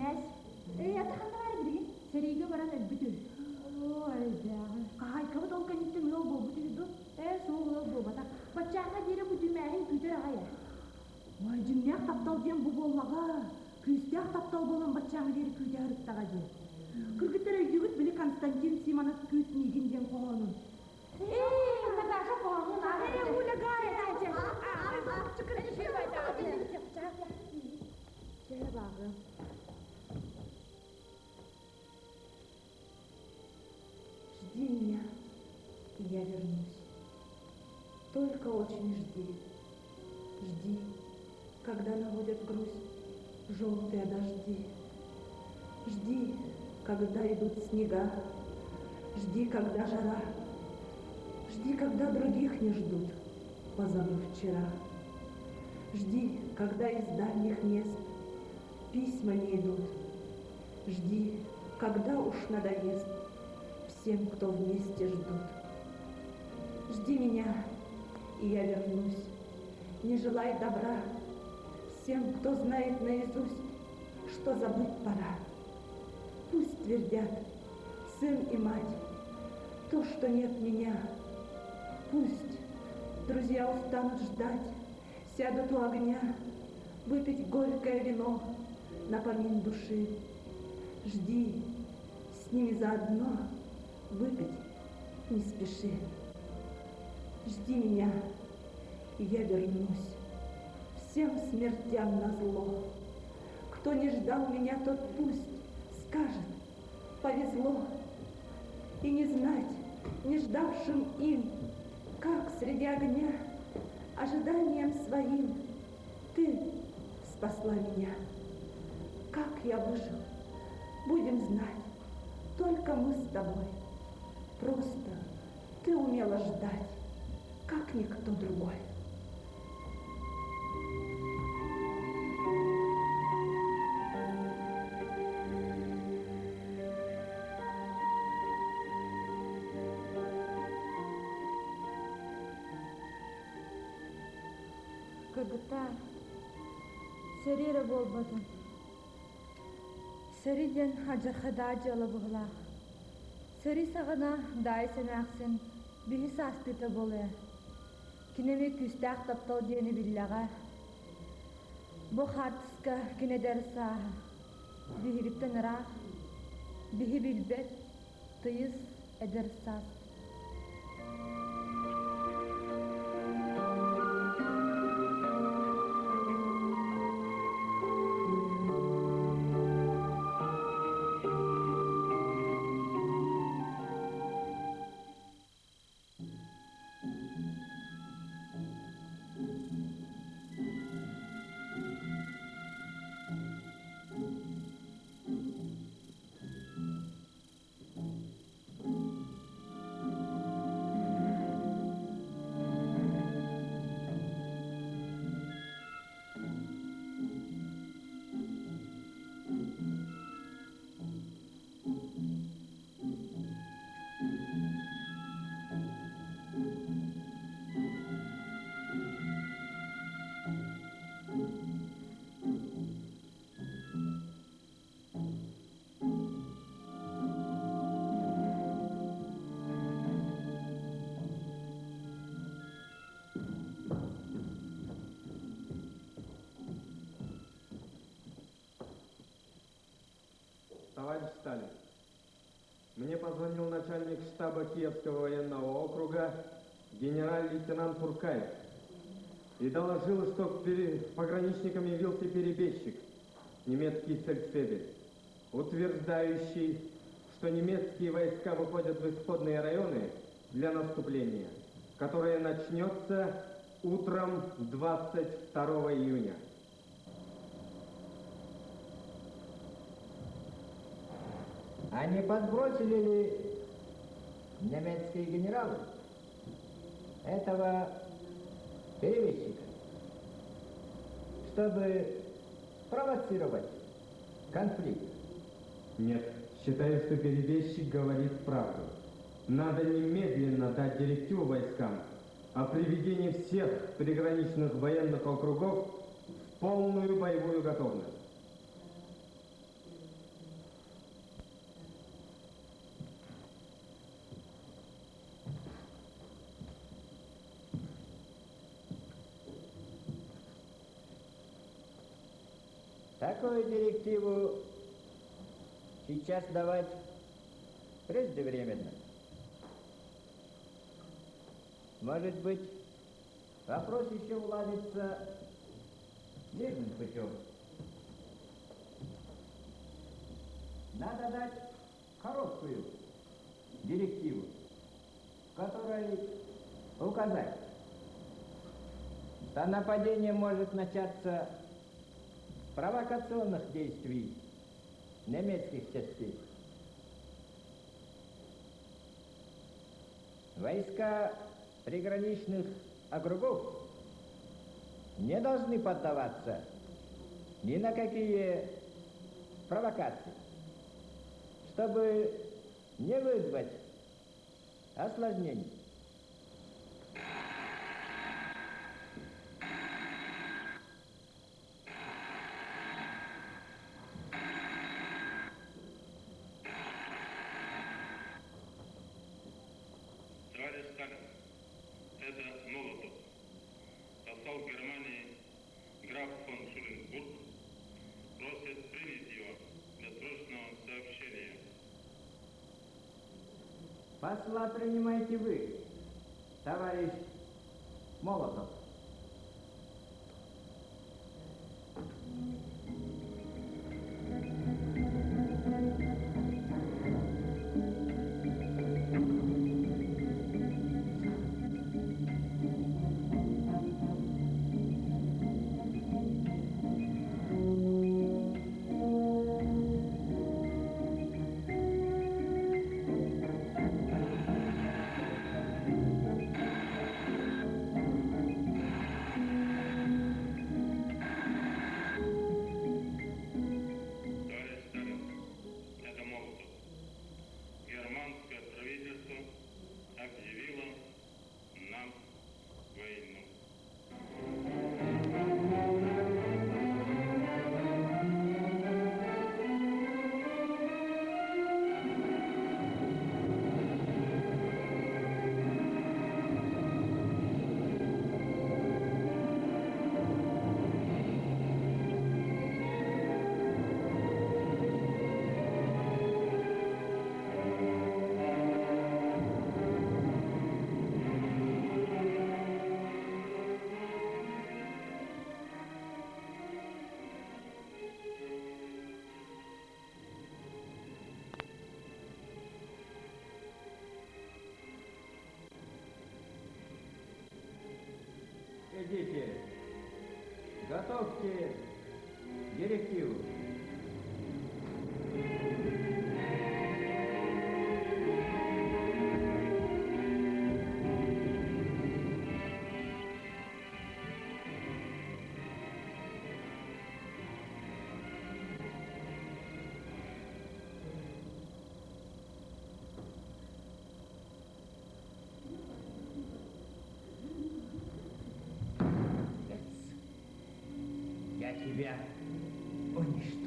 Кинээс. Ээ, ата ханна баар билигин? Сэриигэ баран өлбүт үһү. Оо, эрэйдээҕи. Хаһаайкабыт ол кэнниттэн ыал буолбут үһү дуо? Ээ, суох ыал буолбатах. Баччааҥҥа диэри бу түмээһин күүтэр аҕай ээ. Ой, дьиҥнээх таптал диэн бу буоллаҕа. Күүстээх таптал буолан баччааҥҥа диэри күүтэ сырыттаҕа дии. Кыргыттар өйдүүгүт били Константин Симонов Күүт миигин диэн хоһоонун. Ээ, Наташа хоһоонун аах. Ээ, Уля Галя, чэ, чэ. Чэ, бааҕы. Жди меня, и я вернусь. Только очень жди. Жди, когда наводят грусть желтые дожди. Жди, когда идут снега. Жди, когда жара. Жди, когда других не ждут, позабыв вчера. Жди, когда из дальних мест письма не идут. Жди, когда уж надоест всем, кто вместе ждут. Жди меня, и я вернусь. Не желай добра всем, кто знает наизусть, что забыть пора. Пусть твердят сын и мать то, что нет меня. Пусть друзья устанут ждать, сядут у огня, выпить горькое вино напомин души. Жди, с ними заодно выпить не спеши. Жди меня, и я вернусь всем смертям назло. Кто не ждал меня, тот пусть скажет, повезло. И не знать, не ждавшим им, как среди огня, ожиданием своим ты спасла меня. Как я выжил, будем знать, только мы с тобой. Просто ты умела ждать, как никто другой. Кыргыттар, сэрии эрэ буолбатын. Сэрии диэн адьырҕа дьыала быһыылаах. Сэрии саҕана Даайыс эмээхсин биһи саастыыта буолуо. Кини эмиэ күүстээх таптал диэни биллэҕэ. Бу хаартыска кини эдэр сааһа. Биһигиттэн ыраах, биһи билбэт, тыйыс эдэр саас. Товарищ Сталин, мне позвонил начальник штаба Киевского военного округа генерал-лейтенант Пуркаев и доложил, что к пограничникам явился перебежчик, немецкий фельдфебель, утверждающий, что немецкие войска выходят в исходные районы для наступления, которое начнется утром 22 июня. А не подбросили ли немецкие генералы этого перевесчика, чтобы спровоцировать конфликт? Нет, считаю, что перебежчик говорит правду. Надо немедленно дать директиву войскам о приведении всех приграничных военных округов в полную боевую готовность. Такую директиву сейчас давать преждевременно. Может быть, вопрос еще уладится мирным путем. Надо дать короткую директиву, в которой указать, что нападение может начаться с провокационных действий немецких частей. Войска приграничных округов не должны поддаваться ни на какие провокации, чтобы не вызвать осложнений. Товарищ Сталин, это Молотов. Посол Германии граф фон Шуленбург просит принять его для срочного сообщения. Посла принимаете вы, товарищ Молотов. Товарищ Сталин, это Молотов. Германское правительство объявило нам войну. Идите, готовьте директиву. Я тебя уничтожу.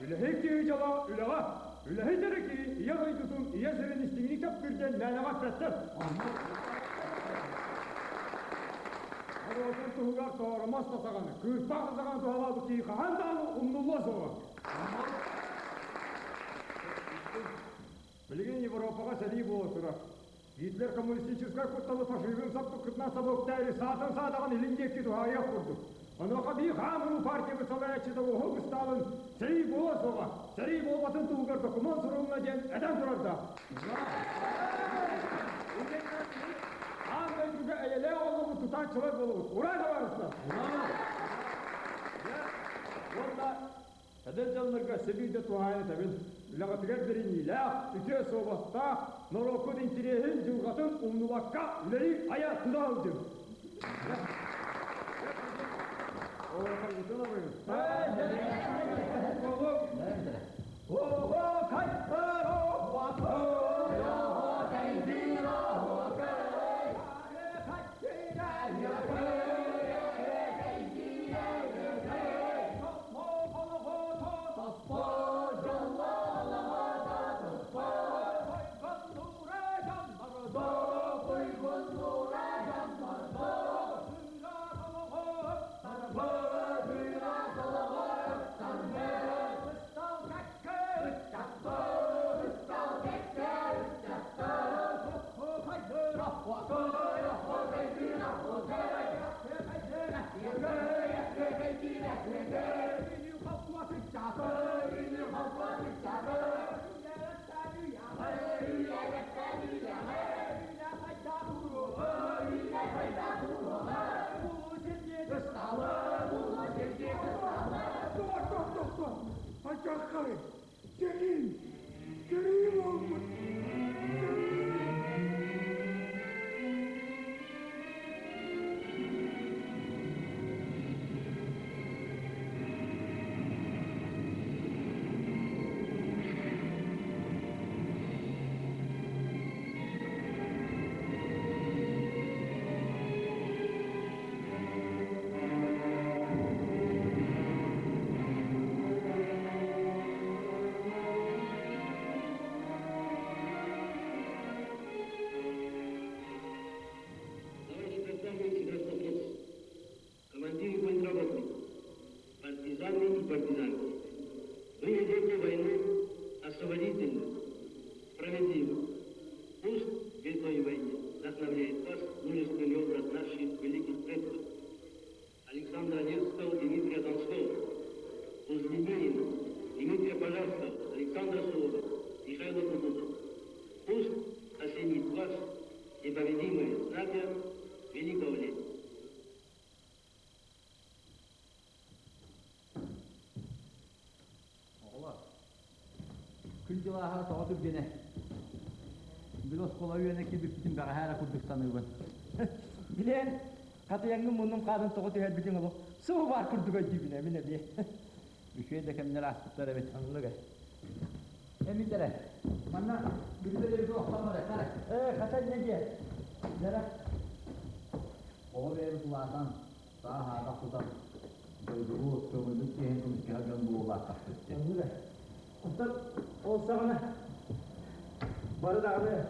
Үлэһит киһи дьоло үлэҕэ, үлэһит эрэ киһи ийэ дойдутун, ийэ сирин истиҥник таптыыр диэн мээнэҕэ эппэттэр. Норуотун туһугар тооромос да саҕаны, кыырпах да саҕаны туһалаабыт киһи хаһан даҕаны умнуллуо суоҕа. Билигин Европаҕа сэрии буола турар. Гитлер коммунистическай кутталы фашизм саппыккытынан сабыктаары саатын саадаҕын илин диэки туһаайыах курдук. Онуоха биир хаамыруу партиябыт салайааччыта Уһук Сталин сэрии буолуо суоҕа, сэрии буолбатын туһугар докумуон сурулунна диэн этэн турардаах. Аан дойдуга эйэлээх олоҕу тутааччылар буолабыт. Ура, табаарыстар! Уонна Эдэр дьоннорго сибиирдэ туһаайан этэбин, үлэҕитигэр бэриниилээх, үтүө суобастаах, норуоккут интириэһин, дьылҕатын умнубакка үлэлии айа тута сылдьыҥ. Ачаххай, сэрии, сэрии буолбут, сэрии! Товарищ полковник Краснофлотец, командир и политработник, партизаны и партизанки, вы ведете войну освободительную, справедливую. Пусть в этой войне вдохновляет вас мужественный образ наших великих предков Александра Невского, Дмитрия Донского, Кузьминина, Дмитрия Пожарского, Александра Суворова, Михаила Кутузова. Пусть осенит вас непобедимое знамя великого Ленина. Оҕолор, күн дьыл ааһара тоҕо түргэнэ. Бил оскуола үөнэ киирбиппитин бэҕэһээ эрэ курдук саныыбын. Билэн, хатыйаҥҥын муннум хаанын тоҕо түһэрбитиҥ олох субу баар курдук өйдүүбүн мин эмиэ. Үчүгэй да кэмнэр ааспыттар эбит. Оннук ээ. Эмитэрэ, манна бүрүтэ охсон барыахтара. Ээ, хата инньэ диэ. Дьара. Оҕо бэйэбит улаатан, саа-саадах тутан, дойдубут, көҥүлбүт киэһин көмүскэһэр дьон буолулаахтахпыт дии. Оннук ээ. Оттон ол саҕана бары даҕаны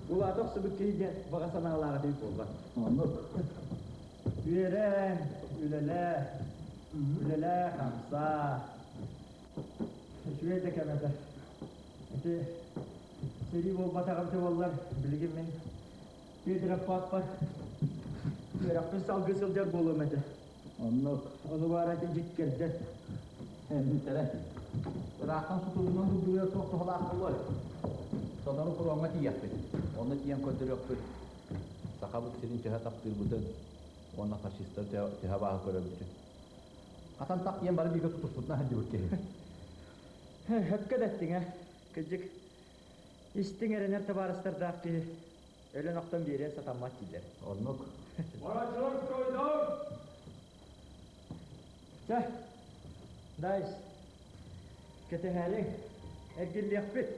улаата охсубут киһи диэн баҕа санаалаах этибит буолла. Оннук. Үөрэн, үлэлээ, үлэлээ, хамсаа. Үчүгэй да кэм этэ. Ити сэрии буолбатах эбитэ буоллар, билигин мин Петров пааппар үөрэхпин салгыы сылдьар буолуом этэ. Оннук. Ону баара ити дьиккэрдэр. Эммиттэрэ. Ыраахтан сутуругунан курдугар туох туһалаах буолуой? Сотору фроҥҥа тиийиэхпит. Онно тиийэн көрдөрүөхпүт. Сахабыт сирин төһө таптыырбытын уонна фашистар төһө абааһы көрөрбүтүн. Хатан тах диэн бары бииргэ тутуспутунан сылдьыбыт киһи. Сөпкө да эттиҥ ээ. Кырдьык, истиҥ эрэнэр табаарыстардаах киһи өлөн охтон биэриэн сатаммат дииллэр. Оннук. Барачылар стройдор! Чэ, Дайс, кэтэһээриҥ, эргиллиэхпит.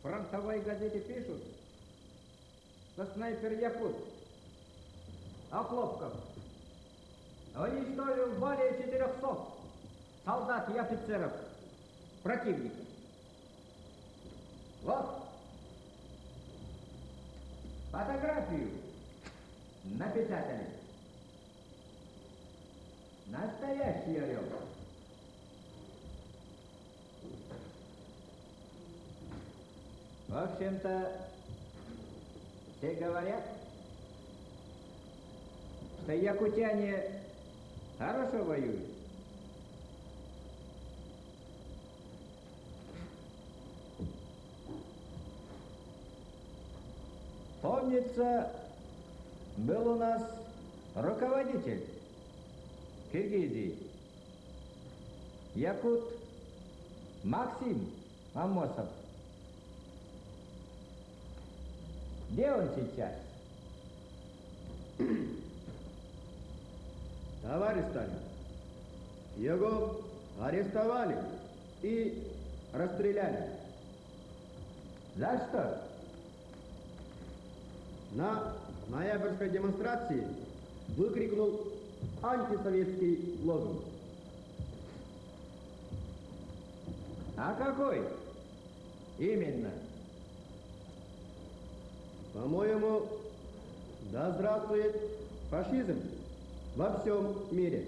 Фронтовой газете пишут, что снайпер Якут Охлопков уничтожил более 400 солдат и офицеров противника. Вот фотографию напечатали. Настоящий орел. В общем-то, все говорят, что якутяне хорошо воюют. Помнится, был у нас руководитель Киргизии, якут Максим Амосов. Где он сейчас? Товарищ Сталин, его арестовали и расстреляли. За что? На ноябрьской демонстрации выкрикнул антисоветский лозунг. А какой? Именно. По-моему, да здравствует фашизм во всем мире.